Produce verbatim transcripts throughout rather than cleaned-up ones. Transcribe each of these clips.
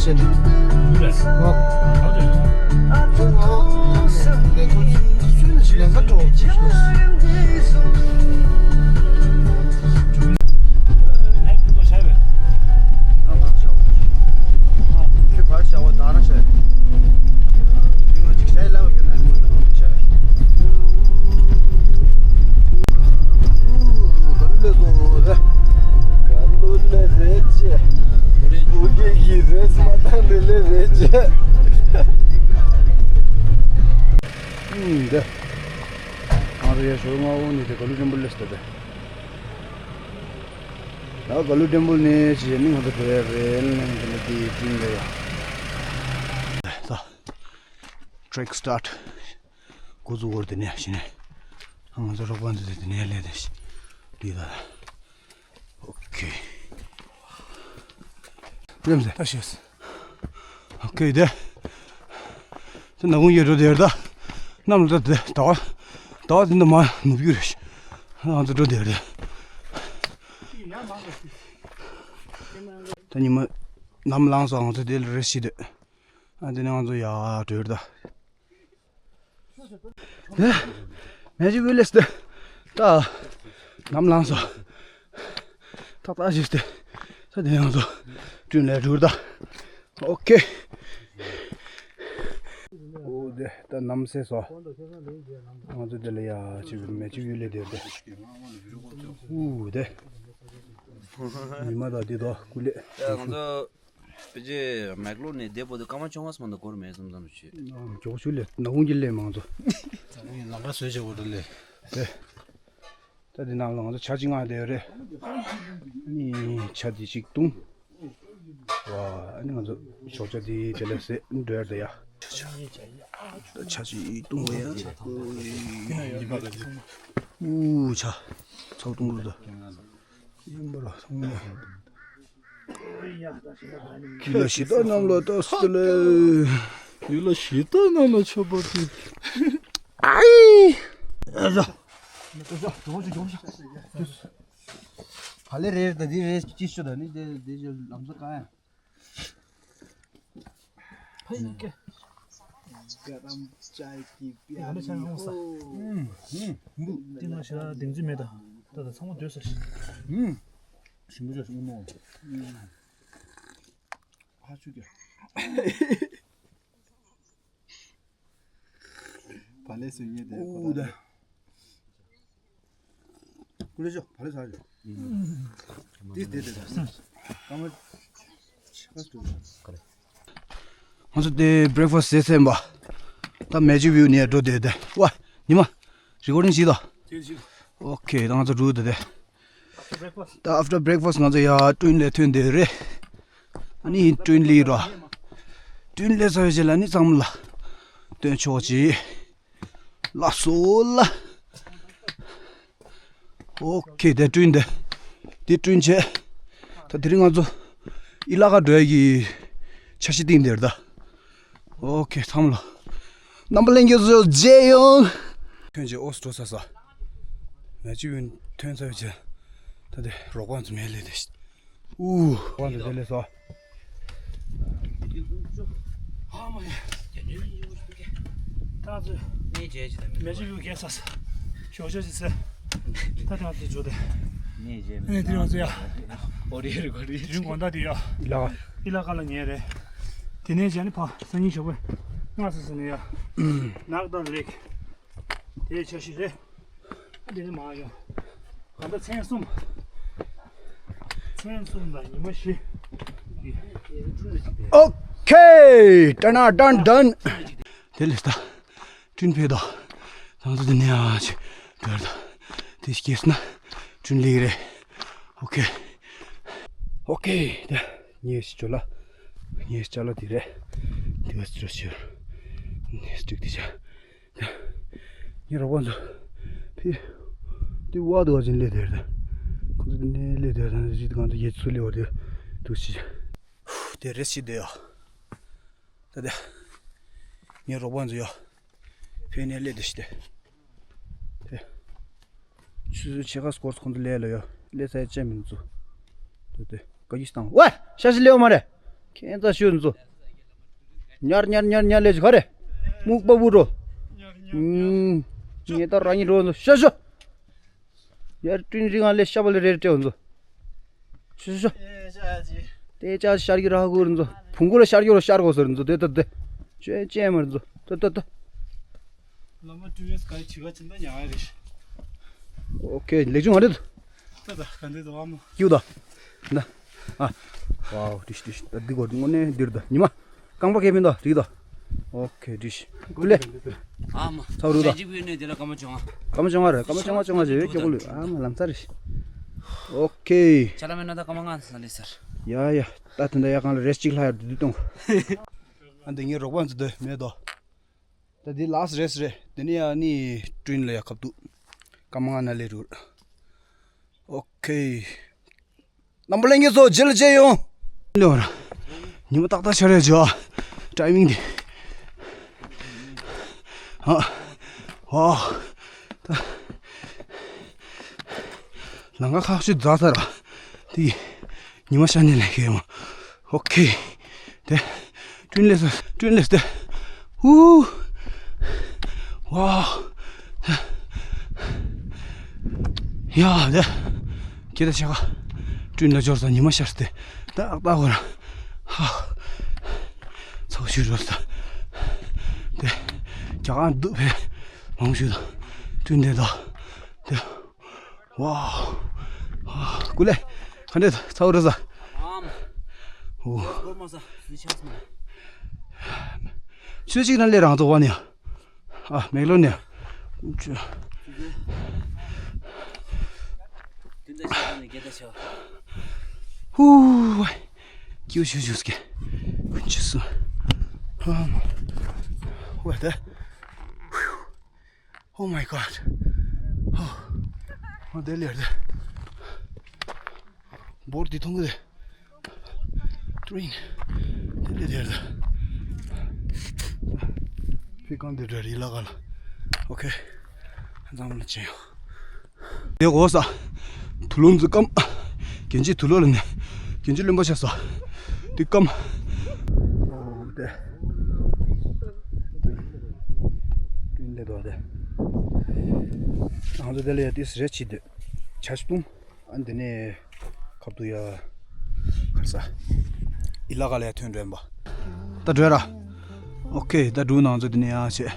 འདི། ང་རང་ཡ་ཞོར་མངའ་འོག་ནས་དེ་ག་ལུ་ཀྲེན་པུལ་སླེབས་སོང་སྟེ། ད་ག་ལུ་ཀྲེན་པུལ་ནས་བྱས་ནས་ང་ཚོ་བྲོས་རེད་ལན་དེ་ལ་དེ་ཀྲིན་ལ་ཡ། ད། ཊྲེག་སི་ཊར་ཊི། འགོ་བཙུགས་བར་དེ་ནས་བྱས་ནས། ང་ཚོ་རོགས་པ་འདི་དེ་ནས་སླེབས་ཏེ། འདི་ད། ཨོ་ཁེ། ཡོད་མ་རེད། ད་ཤེས། ཨོ་ཁེ་དེ། དེ་ནག་ཁུང་ཡོད་འགྲོ་དེར་ད། གནམ་ལ་ད་དེ་ཟླ་བ། ཟླ་བ་དེ་འདི་མ་ནུབ་རྒྱུ་རེད། ང་ཚོ་འགྲོ་དེར་དེ། ད་ཉི་མ་ནམ་ལངས་སོང་། ང་ཚོ་དེ་ལ་རེ་ཞིག་སྡོད། ཨ་དེ་ནས་ང་ཚོ་ཡར་བྲོས་ད། ཨེ། མེ་ཇིག་ཝི་ལེཇ་དེ། ད། ནམ་ལངས་སོང་། ཏག་ཏག་ཞིག་སྟེ། ས་དེ་ཡང་ཚོ། ཀྲིན་ལ་འགྲོ་ད། ཨོ་ཁེ། ཨོ་དེ་ད་ནམ་སེ་སོ། ང་ཚོ་དེ་ལ་ཡ་ཅིག་མེ་ཇིག་ཝི་ལེཇ་དེ་དེ། ཨུ་དེ། ཉི་མ་དང་དེ་དོ་ཀུ་ལེ། ང་ཚོ། ཕལ་ཆེར་མེག་ལོར་ནས་བདེ་པོ་དེ་སྐར་མ་བཅོ་ལྔ་ཙམ་འདུག་འགོར་མེད་བསམ་བསམ་བྱེད། མགྱོགས་ཤོས་ལས་ནག་ཁུང་གི་ལས་མང་ཚོ། ལམ་ཁ་བཟོས་བྱས་འགྲོ་ལས། དེ། ད་དེ་ནང་ལ་ང་ཚོ་ཇ་གཅིག་མངགས་བསྡད་ཡོད་རེད། ཨ་ནི་ཇ་དེ་གཅིག་བཏུང་། ཝ། ཨ་ནི་ང་ཚོ་ཞོགས་ཇ་དེ་དེ་ལ་ཟས་འགྲོ་ཡ་རེད་ཡ། ཇ་གཅིག་བཏུང་བ་ཡ། ཨུ་ཇ། ཚ་བོ་བཏུང་རོགས་ད། ཡིན་པར་ཚང་མ། ཡུལ་ལ་ཞི་བདེ་རྣམས་ལ་ལྟ་སྟེ་ལེ། ཡུལ་ལ་ཞི་བདེ་རྣམས་ལ་མཆོད་པར་བགྱི། ཨའི། བ་ལེ་རེད་ད་འདི་རེད་ཅི་ཤོད་ད་ནི་དེ་དེ་ལམ་སང་གང་ཡང་། ཕ་ཡིན་ཀྱེ། गरम चाय की प्याली हो। ཏིང་ལ་ཤ་དེང་ཚུལ་མེད་ད། ད་ད་ཚང་མ་སྡོད་ས་ཞིག་ཞིམ་པོ་ཅོ་ཞིམ་པོ། ཧ་ཆུ་ཀྱེ། བ་ལེ་སུ་ཉེ་དེ། ཨུ་ད། ཀུ་ལེ་ཤོ་བ་ལེ་ས་ཞོ། དེ་དེ་དེ་དེ། ཀ་མ། ཆི་ཁ་སུ། ང་ཚོ་དེ་བྷི་རེག་ཕ་སི་ཟས་ཚར་བ། ད་མེ་ཇིག་ཝིའུ་ནས་འགྲོ་དེ་དེ། ཝ། ཉི་མ། རི་ཀོར་ཌིང་བྱེད་དོ། ཨོ་ཁེ་ད་ང་ཚོ་འགྲོ་དེ་དེ། ད་ཨབ་ཊར་བྷི་རེག་ཕ་སི་ང་ཚོ་ཡ་ཀྲིན་ལ་ཐོན་དེ་རེད། ཨ་ནི་ཀྲིན་ལི་རོ། ཀྲིན་ལ་ཚར་བའི་རྗེས་ལ་ནི་ཚང་མ་ལ་སྟོན་ཆོག་ཅིག་ལགས་སོ་ལ། ཨོ་ཁེ་དེ་ཀྲིན་དེ། དེ་ཀྲིན་བྱས། ད་དེ་རིང་ང་ཚོ་ཨི་ལ་ཀ་འགྲོ་ཡ་གི་འཆར་གཞི་བཏིང་དེ་རེད་ད། ཨོ་ཁེ་ཚང་མ་ལ། རྣམ་པ་ལྷན་རྒྱས་ཚོ་མཇལ་ཡོང་། ཐོན་རྗེས་ཨོ་སི་འགྲོ་ས་ས། མེ་ཇིག་ཝིའུ་ཐོན་ཚར་བའི་རྗེས། ད་དེ་རོགས་པ་ཚོ་མེད་ལས་དེ། ཨུ། རོགས་པ་ཚོ་དེ་ལས་སོ། ད་ཚོ་མེ་ཇིག་ཝིའུ་རྒྱལ་ས་ས། ཞོགས་ཇ་ཅིག་ཟས། ད་ཐང་དེ་འཇོག་དེ། ནས་རྗེས་མི་ཨ་ནི་དེ་རང་ཚོ་ཡ། ཨོ་རེད་རེད་གོ་རེད། དེ་རིང་དགོང་དག་དེ་ཡ། ལ། ཨི་ལ་ཀ་ལ་ཉལ་རེད། དེ་ནས་བྱས་ནས་ཕ་སང་ཉིན་ཞོགས་པ། སྔ་ས་ས་ནས་ཡ། ནག་དང་ལེགས། དེའི་འཆར་གཞི་རེད། ཨ་འདི་ནས་མར་ཡོང་། གང་ལྟར་མཚན་གསུམ། མཚན་གསུམ་དང་ཉི་མ་བཞི། ཨོ་ཁེ། ཏན་ཏན་ཏན། དེ་ལས་ད། ཀྲིན་ཕེབས་དོ། ང་ཚོ་འདི་ནས་ཨ་ཅེ་འགྲོ་དོ། དེ་སྐྱེས་ན་ཀྲིན་ལིག་རེད། ཨོ་ཁེ། ཨོ་ཁེ། དེ་ངས་ཞིག་བྱོས་ལ། ངས་ཅ་ལག་དེ་རེད། དེ་བ་ཅོ་ཤི། ངས་སྟིག་དེ་བྱ། དེ་ངའི་རོགས་པ་ཚོ་ཕི་དེ་བ་དུ་བ་ཅིན་ལས་དེར་དེ་ཁོ་ཚོ་དེ་ནས་ལས་དེར་དེ་ང་ཚོ་ཡེ་ཚུ་ལས་བ་དེ་དུ་ཤི། དེ་རེད་ཤི་དེ་ཡ། ད་དེ་ངའི་རོགས་པ་ཚོ་ཡ། ཕེ་ནས་ལས་དེ་ཤི་དེ། དེ། ཆུ་ཚོད་ཕྱེད་ཀ་སྐོར་ཁོང་ཚོ་ལས་ལ་ཡོད། ལས་ས་ཡ་ཅན་མིན་ཚུ། དེ་དེ། བཀའ་བཀྱིས་བཏང་། ཝེ། ཤ་ཤི་ལེའོ་མ་རེད། ཁྱེད་ཚ་ཤོད་ཚོ། ཉར་ཉར་ཉར་ཉར་ལས་ག་རེ། སྨུག་པ་བུ་འགྲོ། ཉར་ཉར་ཉར། ངེད་ད་རང་ཉིད་འགྲོ་ཚོ་ཤོད་ཤོད། ཡར་ཀྲིན་རིང་ང་ལས་ཤ་བ་ལས་རེ་རེ་སྤྲད་འོང་ཚོ། ཤོད་ཤོད། ཨེ་ཤ་ཅི། དེ་ཅག་ཤར་གྱི་ར་ཧ་གོ་རེད་ཚོ། བུང་གུ་ལ་ཤར་གྱི་རོ་ཤར་གོ་ཟེར་ཚོ། དེ་ད་དེ། ཅོས་ཅན་མར་ཚོ། ད་ད་ད། བླ་མ་ཊུ་རི་སི་ག་ཡི་བྱི་ག་ཅི་འདྲ་ཉག་ཡ་རེད། ཨོ་ཁེ། ལེགས་བྱུང་ང་རེད། ད་ད་ག་འདྲ་འདུག་ཨ་མ། ཀྱུ་ད། ན། ཨ། ཝའོ། ཏིཤ་ཏིཤ། ད་འདི་གོ་དངོས་གནས་འདིར་ད་ཉི་མ། རྐང་པ་སྐེ་ཕན་ད་རིག་ད། ཨོ་ཁེ། ཏིཤ། ཀུ་ལེ། ཨ་མ། ཚ་རུ་ད། ཞལ་གཅིག་པུས་ནས་དེ་ལ་སྐར་མ་བཅོ་ལྔ། སྐར་མ་བཅོ་ལྔ་རེད། སྐར་མ་བཅོ་ལྔ་བཅོ་ལྔ་བྱས་པས་སྐྱོ་གུ་ལུས། ཨ་མ་ལམ་སང་རེད། ཨོ་ཁེ། ཅ་ལག་མེད་ན་ད་སྐར་མ་ལྔ་ཙམ་ལས་ཟེར། ཡ་ཡ། ད་དེ་འདྲ་ཡ་གང་ལ་རེས་གཅིག་ལྷག་ཡར་དུ་དུ་གཏོང་། ཨ་འདི་ངའི་རོགས་པ་ཚོ་འདི་མེད་དོ། ད་འདི་ལཱ་སི་རེས་རེད། དེ་ནས་ཡང་ནི་ཀྲིན་ལ་ཡ་ཁབ་ཏུ་སྐར་མ་ལྔ་ན་ལས་རུ། ཨོ་ཁེ། རྣམ་པ་ལྷན་རྒྱས་ཚོ་རྗེས་ལ་མཇལ་ཡོང་། ལོ་ར། ཉི་མ་ཏག་ཏག་ཆགས་རེད་ཇོ། ཊའི་མིང་འདི། ཨ། ཝའོ། ད། ལམ་ཁ་ཁག་ཤོས་འཛེགས་ཚར་ར། དེ། ཉི་མ་ཤར་ནས་ལས་ཀ་ཡོང་། ཨོ་ཁེ། དེ། ཀྲིན་ལས་སོ། ཀྲིན་ལས་སོ། དེ། ཧུ། ཝའོ། ཡ་དེ། ཁྱེད་ད་ཆ་ག་ཀྲིན་ལ་འབྱོར་ས་ཉི་མ་ཤར་སྟེ། ཏག་ཏག་གོ་ར། ཧ། ཚོགས་ཞུ་རོ་ས། དེ། རྒྱ་གར་འདུག་བས། མང་ཞུ་དང་། ཀྲིན་དེ་དང་། དེ། ཝའོ། ཀུ་ལེ། ག་འདྲས་ཚ་བོ་རེད་ས། ཨམ། ཨོ། ཆོས་གཅིག་ན་ལས་རང་ཚོགས་པ་ནི། ཨ་མེག་ལོ་ནི། ཧུ། ཀྱུ་ཞུ་ཞུ་སྐད། ཀུན་ཅི་སུ། ཨམ། ཝེ་ཏེ། Oh my God. Oh. Oh, དེ་ལེར་དེ། འབོར་འདི་མཐོང་གི་རེད། ཏྲིན། དེ་ལེར་དེར་དེ། ཕི་གང་དེ་འདྲ་རི་ལ་ག་ལ། ཨོ་ཁེ། འཛམ་ལ་ཅན་ཡོད། དེ་འོ་ས། དུ་ལུང་ཚོ་སྐམ། གན་ཇི་དུ་ལོ་ལ་ནས། གན་ཇི་རློན་པ་ཆགས་ས། དེ་སྐམ། ཨོ་དེ། ཀྲིན་ལེ་དོ་དེ། ང་ཚོ་དེ་ལ་ཡ་ཏིས་རེ་ཆི་དེ། ཆ་ཤི་ཏུང་། ཨ་འདི་ནས་ཁབ་ཏུ་ཡ། ཁར་ས། ཨི་ལ་ག་ལ་ཡ་ཐོན་འགྲོ་ཡིན་པ། ད་འགྲོ་ར། ཨོ་ཁེ། ད་འགྲོ་ནང་ཚོ་དེ་ནས་ཡ་ཆེ།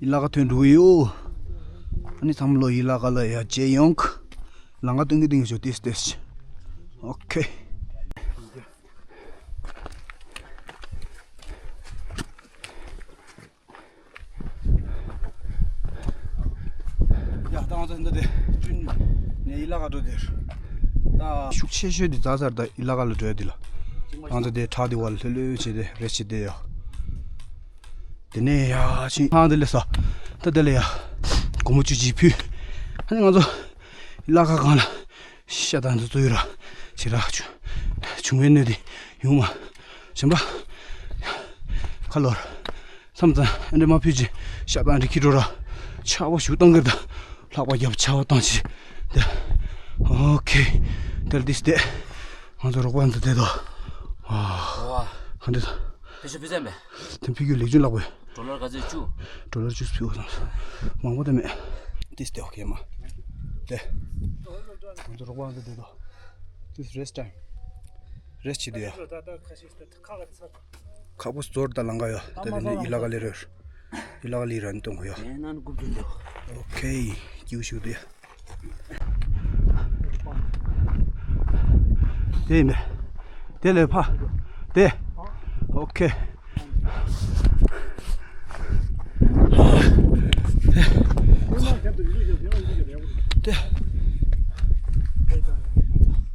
ཨི་ལ་ག་ཐོན་འགྲོ་གི་ཡོད། ཨ་ནི་ཚང་མ་ལོ་ཨི་ལ་ག་ལ་ཡ་ཇེ་ཡོང་། ལང་ཀ་སྟོན་གི་སྟོན་གི་ཞོ་ཏིས་ཏིས། ཨོ་ཁེ། ཡ་ད་ང་ཚོ་འདི་དེ་ཀྲིན་ནས་ཨི་ལ་ག་འགྲོ་དེར། ད་ཤུགས་ཆེ་ཤོས་འདི་རྫ་སར་ད་ཨི་ལ་ག་ལ་འགྲོ་ཡ་འདི་ལ། ང་ཚོ་དེ་བྲག་འདི་བར་ལྷོད་ལྷོད་བྱས་ཏེ་རེ་བྱེད་དེ་ཡ། དེ་ནས་ཡ་ཕྱིན་ཧང་དེ་ལས་ས། ད་དེ་ལས་ཡ། སྒོར་མོ་བཅུ་གཅིག་ཕུལ། ཨ་ནི་ང་ཚོ་ཨི་ལ་ག་གང་ལ། ཤ་དང་འདི་ཚོ་ཡོད་ར། ཞེ་དྲག་བྱུང་། བྱུང་བའི་གནས་དེ་ཡོང་མ། གཞན་པ། ཁ་ལོར། མཚམས་མཚམས་ཨ་འདྲེ་མ་ཕུད་ཅིང་ཤ་དང་འདྲེ་ཁྱི་འགྲོ་ར། ཆར་པ་ཞུ་བཏང་གིར་དང་། ལྷགས་པ་རྒྱབ་ཆར་པ་བཏང་ཅི། དེ། ཨོ་ཁེ། དེར་དིས་དེ། ང་ཚོ་རོགས་པ་འདི་དེ་དོ། ཨ། ཝ། ག་འདྲ་དང་། དེ་ཤ་ཕུད་ཙམ་པས། དེ་ཕུད་རྒྱུ་ལེགས་ཆུང་ལགས་པས། ཌོ་ལར་ག་ཚོད་བཅུ། ཌོ་ལར་བཅུ་ཕུལ་བ་དང་། མང་པོ་དེ་མེད། དིས་དེ་ཨོ་ཁེ་མ། དེ། ང་ཚོ་རོགས་པ་འདི་དེ་དོ། This rest time. རེས་བྱེད་དུ་ཡ། ཁག་པོ་ཟོར་དང་ལང་ག་ཡ། ད་དེ་ནི་ཨི་ལ་ག་ལི་རེར། ཨི་ལ་ག་ལི་ར་ནི་གཏོང་གོ་ཡ། ཨོ་ཁེ། ཀྱིའུ་ཞུ་དུ་ཡ། དེ་ཡིན་པས། དེ་ལས་ཕ། དེ། ཨོ་ཁེ། དེ།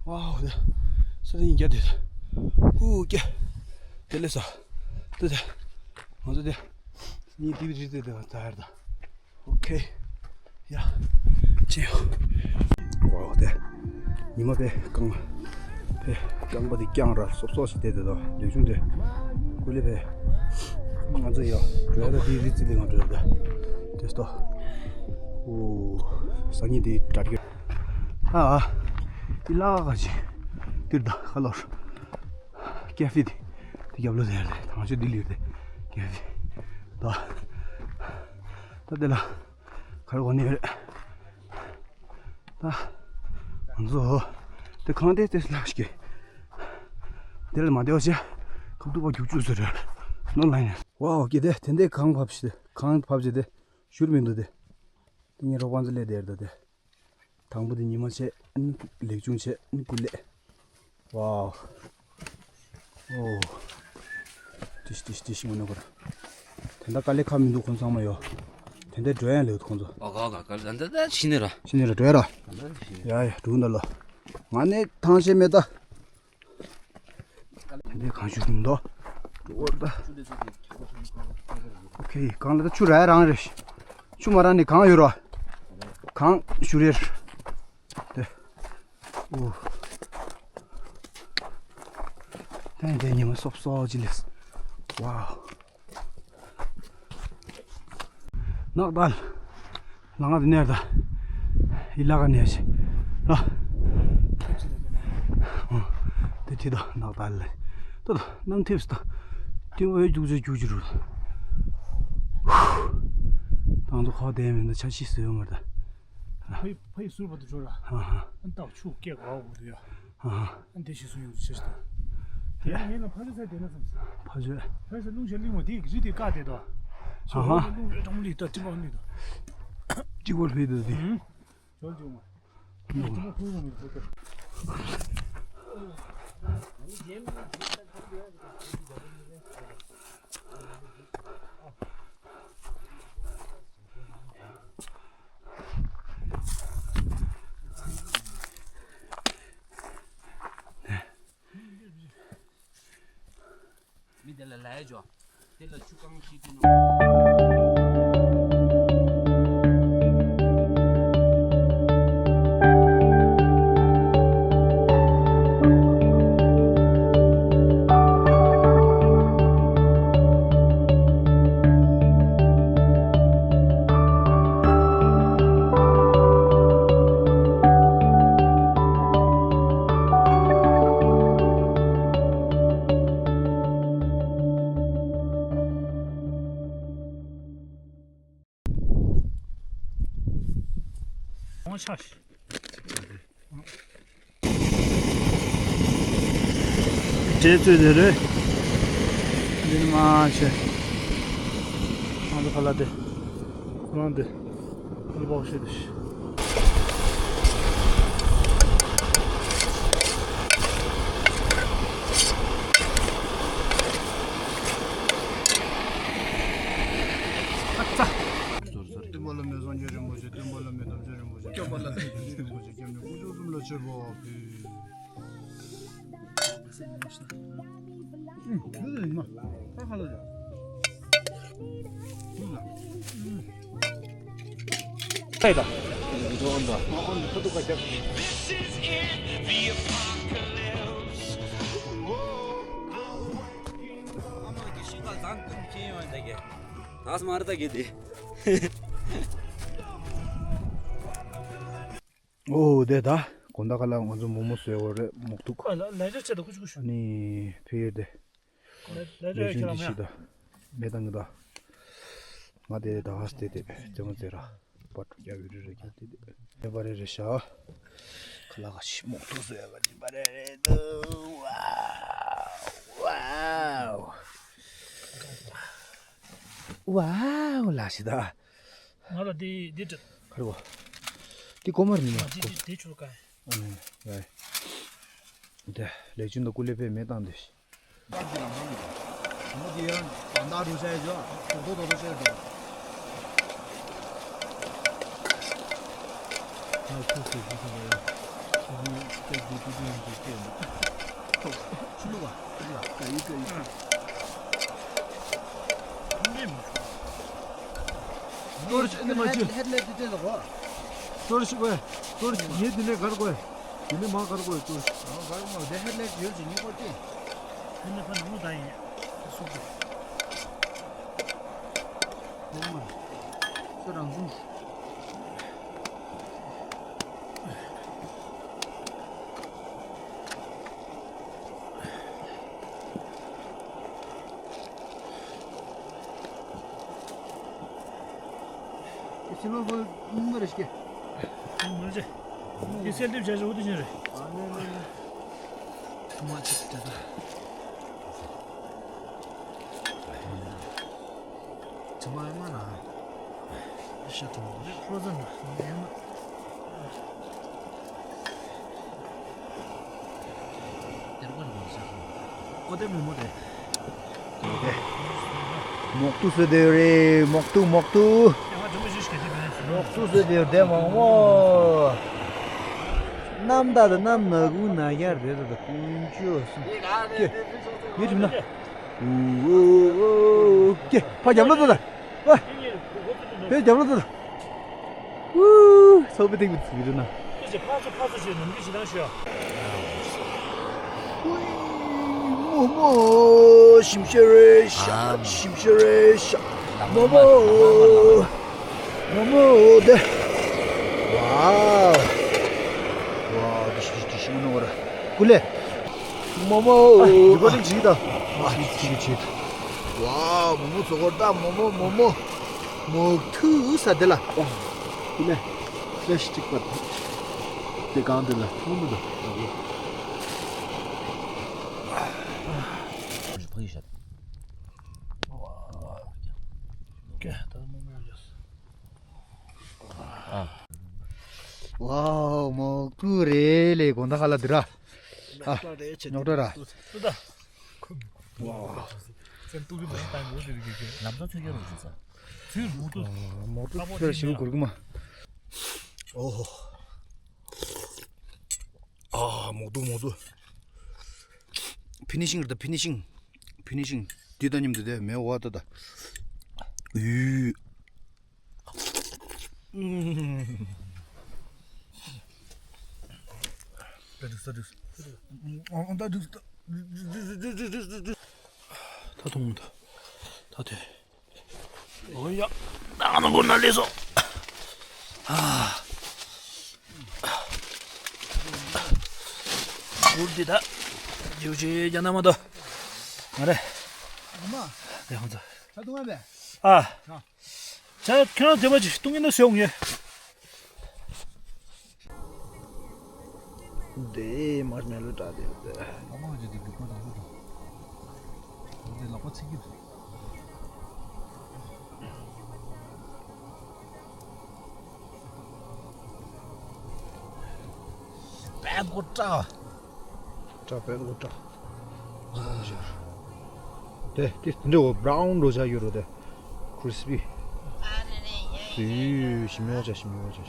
ཝའོ་དེ། ས་དེ་ཡིན་རྒྱ་དེ། ཧུ་ཀྱེ། དེ་ལས་ས། དེ་དེ། ང་ཚོ་དེ། ནི་དེ་བི་རི་དེ་དེ་ད་ཧར་ད། ཨོ་ཁེ། ཡ། ཅི་ཡོ། ཝའོ་དེ། ཉི་མ་པའི་རྐང་། པའི་རྐང་པ་དེ་བརྐྱངས་ར་སོབ་སོབ་ཞིག་བསྡད་དེ་དོ་ལེགས་བྱུང་དེ། ཀུ་ལེ་པའི། ང་ཚོ་ཡོ། འགྲོ་ཡ་ད་དེ་རི་རྩི་ལི་ང་འགྲོ་ཡ་ད། དེ་སྟོ། ཨོ། སང་ཉིན་དེ་དྲ་རྒྱུ། ཨ་ཨ། ཨི་ལ་ག་ཅི། དིར་ད་ཁ་ལོར། ཀེ་ཧྥེ་དེ། རྒྱབ་ལོ་ཟེར་ཏེ་དང་ཤོས་འདི་ལུས་ཏེ་རྒྱབ་ཏེ་ད་ད་དེ་ལ་གར་གོ་ནི་རེད། ད་ང་ཚོ་དེ་གང་དེ་དེ་ལ་ཞིག་དེ་ལ་མ་བདེ་བ་བྱས་ཁབ་ཏུ་པ་རྒྱུག་བཅུག་ཟེར་རེད་ནོ་ལ་ཡིན། ཝའོ་ཀྱེ་དེ་དེ་འདྲའི་གང་ཕབ་ཞིག་གང་ཕབ་ཞིག་དེ་ཞུར་མི་འདུག་དེ་དེ་ངའི་རོགས་པ་ཚོ་ལས་དེར་ད་དེ། དང་པོ་དེ་ཉི་མ་བྱས། ཨ་ནི་ལེགས་བྱུང་བྱས། ཨ་ནི་སྐུ་ལས། ཝའོ། ཨོ། ཏིཤ་ཏིཤ་ཏིཤ་ངོ་ནོ་གོ་ར། དེ་འདྲ་དཀའ་ལས་ཁག་མི་འདུག་ཁོང་ཚང་མ་ཡོ། དེ་འདྲ་འགྲོ་ཡང་ལེགས་འདུག་ཁོང་ཚོ། ཨོ་ག་ག་ག་ད་ད་ད་ཤི་ནི་ར། ཤི་ནི་ར་འགྲོ་ཡ་ར། ད་ད་ཤི་ནི། ཡ་ཡ་འགྲོ་འདི་ལོ། ང་ནི་ཐང་ཤེས་མེད་ད། དེ་འདྲའི་གང་ཞུ་མི་འདུག་འགྲོ་བར་ད། ཨོ་ཁེ་གང་ལ་ད་ཆུ་ར་རང་རེད། ཆུ་མ་རང་ནི་གང་ཡོད་ར། གང་ཞུ་རེད། དེ། ཨོ། དེ་འདྲའི་ཉི་མ་སོབ་སོབ་ཅི་ལེས། ཝའོ། ནག་ཏལ། ལ་ང་དེ་ནས་ད། ཡི་ལ་ག་ནས་ཤི། ལ། དེ་ཐི་ད་ནག་ཏལ་ལ། ད་ད་ནམ་ཐེབས་ད། ཏི་འོའི་རྒྱུག་ཅེ་རྒྱུག་ཅེ་རུ། ད་ང་ཚོ་ཁ་བདེ་མིན་ད་ཆ་ཤི་སོས་ཡོང་མར་ད། ཕ་ཡི་ཕ་ཡི་ཟུར་བར་དུ་འབྱོར་ར། ཨ་ཧ། ཨ་ནི་ཏག་ཆུ་སྐད་ག་བ་འོ་དུ་ཡ། ཨ་ཨ་འདི་ཞིག་སུ་ཡོང་ཆེ་ཞིག་དང་། དེ་ཡང་ངེད་ལ་ཕ་རི་ས་དེ་ན་སམ། ཕ་ཇོ། ཕ་རི་ས་རླུང་ཆེ་གླིང་བ་དེ་རི་དེ་བཀག་དེ་དོ། ཨ་ཧ། རླུང་རེ་གྲོང་ལི་དོ་ཏི་པ་ལི་དོ། གཅིག་པོ་ལྷོད་དོ་དེ། ཨུམ། ཇོ་ལ་ཇོ་མ། ལུང་ཇོ་མ་ཕུ་རུ་མི་ཕུ་དོ། མི་དེ་ལ་ལས་ཇོ། དེ་ལ་ཆུ་གང་ཞིག་དུ་ནོ། ཆ་ཤི། འདྲེ་ཚོས་དེ་རེད། འདི་ནི་མ་ཆེ། ང་ཚོ་ཁ་ལ་དེ། ཁོ་རང་དེ། ཁ་ལ་པགས་ཤེས་དེ་ཤི། ཨ་ཙ། སྟོན་པ་བླ་མེད་སངས་རྒྱས་རིན་པོ་ཆེ། སྟོན་པ་བླ་མེད་དམ་ཆོས་རིན་པོ་ཆེ། སྟོན་པ་བླ་མེད་རིན་པོ་ཆེ། སྐྱབས་གནས་དཀོན་མཆོག་གསུམ་ལ་མཆོད་པ་ཕུལ། ཨོ་དེ་ད་དགོང་དག་ཁ་ལ་ང་ཚོ་མོག་མོག་བཟོས་ཡོད་རེད། མོག་ཐུག་ཨ་ལ་ལ་ཅག་ཆེ་ད་ཁུ་ཆུ་ཁུ་ཆུ། ཨ་ནི་ཕེ་ཡོད་དེ། ལ་ལ་ལས་ཅག་ཁྱེད་ཅུང་འདི་རང་ཤི་ད། མེ་བཏང་གི་ད། ང་དེ་ད་ཧ་སྟེ་དེ་རྩེད་མོ་རྩེ་ར། པ་ཀྲུ་རྒྱ་བི་རི་རེ་རྒྱ་དེ་དེ། དེ་པ་རེ་རེ་ཤ། ཁ་ལ་ཁ་ཤི་མོག་ཐུག་བཟོས་ཡོད་པ་དེ་པ་རེ་རེ་འདུག་ཝའོ། ཝའོ་ལ་ཤི་ད། ང་ལ་འདི་འདི་འདྲ། ཁར་གོ། འདི་གོ་མར་མི་མ་མ་འདི་གོ། འདི་འདི་ཆུ་ཀ། ཨ་ནི་ཡ། འདི་ལེགས་ཆུང་དང་ཀུ་ལེ་པས་མེ་བཏང་འདི། ད་འདི་རང་རང་གི། མོ་འདི་ཡང་ད་ད་རུ་ཤ་ཡ་ཇོ། དོ་དོ་དོ་དོ་ཤ་ཡ་ཇོ། ང་ཁུ་ཁུ་ཁུ་ཁུ་ཡ། ཁུ་ཁུ་ཏེ་འདི་ཏུ་ཏུ་ཡང་ཏུ་ཏེ་ན། ཁྱི་ལོ་བ། ཁྱི་ལོ་བ། ཀ་ཡི་ཀ་ཡི། ཨ། ཏོར་ཅི་ནི་མ་ཅི། ཧེད་ལེ་ཏི་ཏེ་ལོ་བ། ཏོར་ཅི་བ། ཏོར་ཅི་ངེ་དི་ལེ་གར་གོ། དི་ལེ་མ་གར་གོ་ཏོར་ཅི། ཨ་གར་མ་དེ་ཧེད་ལེ་ཡོད་ཅི་ཉི་གོ་ཏི། ཧེད་ལེ་ཁ་ནང་ད་ཡིན། སུག་ཏི། ཨོ་མ། ཁྱོད་རང་བཟུང་། ཕྱི་ལོགས་སུ་སྙིང་པོ་རེ་སྐྱེ། མ་རེད། དེ་གསལ་འདེབས་བྱ་བྱ་འོ་དེ་ཅན་རེད། ཨ་ལེ་ལེ་ལེ། ཐུ་མ་ཅིག་དེ་ད། ཐུ་མ་ཡང་མ་ན། ཤ་ཐུ་མ་རེད། ཧྲོ་ཟན་ན་ཡང་མ། ཀོ་ཏེ་མོག་མོག་རེད། མོག་ཏུ་བཟོས་བསྡད་ཡོད་རེད། མོག་ཏུ་མོག་ཏུ། མོག་ཏུ་བཟོས་བསྡད་ཡོད་རེད་མོག་མོག། གནམ་ད་ད་གནམ་ན་ཀུན་ན་ཡར་རེད་ད་ཀུན་ཅོ་སུ། ཀྱེ། ཡེ་ཐུབ་ན། ཨུ་ཨུ་ཨུ། ཀྱེ། ཕ་རྒྱབ་ལོ་ད་ད། ཝེ། ཕེ་རྒྱབ་ལོ་ད་ད། ཨུ། ཚོགས་པའི་སྟེང་དུ་ཚུགས་ཀྱི་འདུག་ན། ཕར་ཚུར་ཕར་ཚུར་བྱས་ནམ་རྒྱུན་ཞེ་དྲག་ཤོད་ཨ། ཨུ། མོ་མོ། ཞིམ་ཤ་རེད་ཤ། ཨམ། ཞིམ་ཤ་རེད་ཤ། མོ་མོ། མོ་མོ་དེ། ཝའོ། ཝའོ། དེ་ཤི་དེ་ཤི་མོ་ནོ་ར། ཀུ་ལེ། མོ་མོ། ཨ། རི་པོ་ཊིང་བྱེད་ཀྱི་ད། ཨ། བྱེད་ཀྱི་བྱེད་ཀྱི། ཝའོ། མོ་མོ་ཚོ་གོ་ད། མོ་མོ་མོ་མོ། མོག་ཐུག་ས་དེ་ལ། ཨ། ཀུ་ལེ། ཕེ་ཤི་ཅིག་པ། དེ་གང་དེ་ལ་ཐུག་མི་འདུག་ཕ་གི་ཤ། ཀེ། ད་མོ་མོ་ཡོད། ཨ། ཝའོ། མོག་ཐུག་རེད་ལེ། དགོང་དག་ཁ་ལ་འདི་ར། ཨ། རྙོག་དྲ་ར། ཏུ་ད། ཝའོ། སེམས་སྡུག་གི་མེད་ད་ངོ་དེ་རིག་གི། ལམ་སང་ཚོད་སྐྱོ་རུ་ཞུ་ས། ཚུར་མོག་ཏུ། མོག་ཏུ་ཚུར་ཞིམ་གུར་གི་མ། ཨོ་ཧོ། ཨ། མོག་ཏུ་མོག་ཏུ། ཕི་ནི་ཤིང་རེད་ད། ཕི་ནི་ཤིང་། ཕི་ནི་ཤིང་། འདི་དང་མཉམ་དུ་དེ་མེ་འོ་ད་ད། ཡུ། ད་འགྲིག་ད་འགྲིག་ད་འགྲིག་ད་མཐོང་མི་འདུག་ད་དེ། ཨོ་ཡ། ད་ང་ནང་སྒོ་ན་སླེབས་སོང་། ཨ། གུར་འདི་ད། རྗེའུ་ཆེ་རྒྱ་ནག་མ་གཏོགས། ང་རེད། ཨ་མ། དེ་ཧོན་ཚ། ད་དུང་ཨ་མས། ཨ། ཨ། ཇ་ཁྱོད་རང་དེ་པ་ཅིག་བཏུང་གིན་ན་ཟེར་འོང་ངས། དེ་མར་མེ་ལོ་འདྲ་དེ་ཡོད་དེ། ཨ་མ་ཇི་དེ་སྒྲུབ་པ་དང་པོ་དང་། དེ་ལག་པ་ཚིག་གི་རེད། པད་གོ་ཏྲ། ཏྲ་པད་གོ་ཏྲ། དེ་དེ་འདྲ་བོ་བྷ་རའུན་འགྲོ་བྱ་ཡོད་རོ་དེ། ཁྲིས་པི། ཞིམ་ཡོད་བྱ། ཞིམ་ཡོད་བྱ།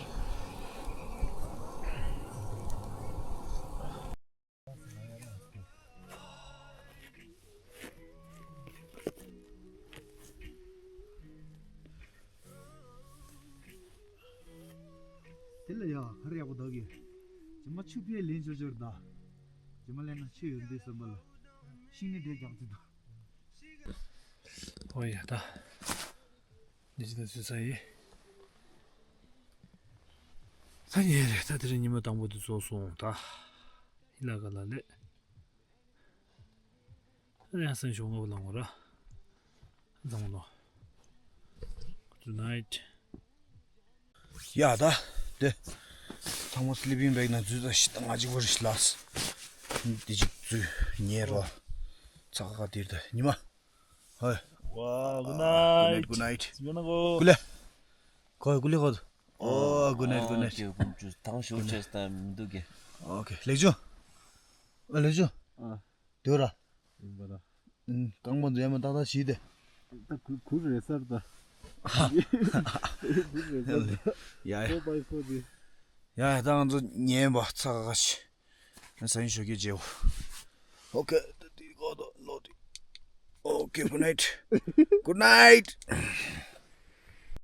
དེ་ལ་ཡ་ཧར་ཡག་པོ་འདུག་གི། རྗེས་མ་ཆུ་ཕིའི་ལན་ཆོར་ཆོར་ད། རྗེས་མ་ལན་ན་ཆུ་ཡོད་འདི་བསམ་པ་ལ། ཤིང་ནི་འདྲེ་རྒྱག་ཅི་འདུག་ཨོ་ཡ་ད། འདི་ཅི་ད་ཚུད་ས་ཡི། ད་ཉེ་རེད། ད་དེ་རིང་ཉི་མ་དང་པོ་དེ་རྫོགས་སོང་ད། ཧི་ལ་ག་ལ་ལེ། ཡང་སེམས་ཤུགས་ངོ་བོ་ལངས་ར། བཟང་ལོ། Good night. ཡ་ད། དེ། ཚང་མ་སི་ལི་པིང་བེག་ནང་འཛུལ་ད་ཤི་ད་ང་གཅིག་པོ་རེད་ལགས། འདི་གཅིག་འཛུལ་ཉེ་རོ། ཚ་ཁ་ཁ་དེར་ད་ཉི་མ། ཧོ། ཝ། Good night. Good night, good night. ཡོད་ན་གོ། ཀུ་ལེ། ཁོ་ཀུ་ལེ་ཁོ། ཨོ། Good night, good night. ཨོ་ཀེ། དགོང་ཅུ་ཐང་ཤོར་ཆེས་ད་མི་འདུག་གེ། ཨོ་ཀེ། ལེགས་བྱུང་། ཨ། ལེགས་བྱུང་། ཨ། དེ་ར། ཡིན་པ་ད། ཨུམ། རྐང་པ་འཛེམ་མ་ཏག་ཏག་བྱིས་ཏེ། ད་གུ་གུ་རེད་སར་ད། གུ་རེད་སར་ད། ཡ་ཡ། ཧོ་པའི་ཧོ་དེ། ཡ་ཡ། ད་ང་ཚོ་ཉན་པ་ཚ་ག་ཤི། ས་ཡིན་ཞོགས་ཀྱི་རྗེའོ། ཨོ་ཀེ། ད་དེ་གོ་ད་ལོ་དེ། ཨོ་ཀེ། Good night. Good night.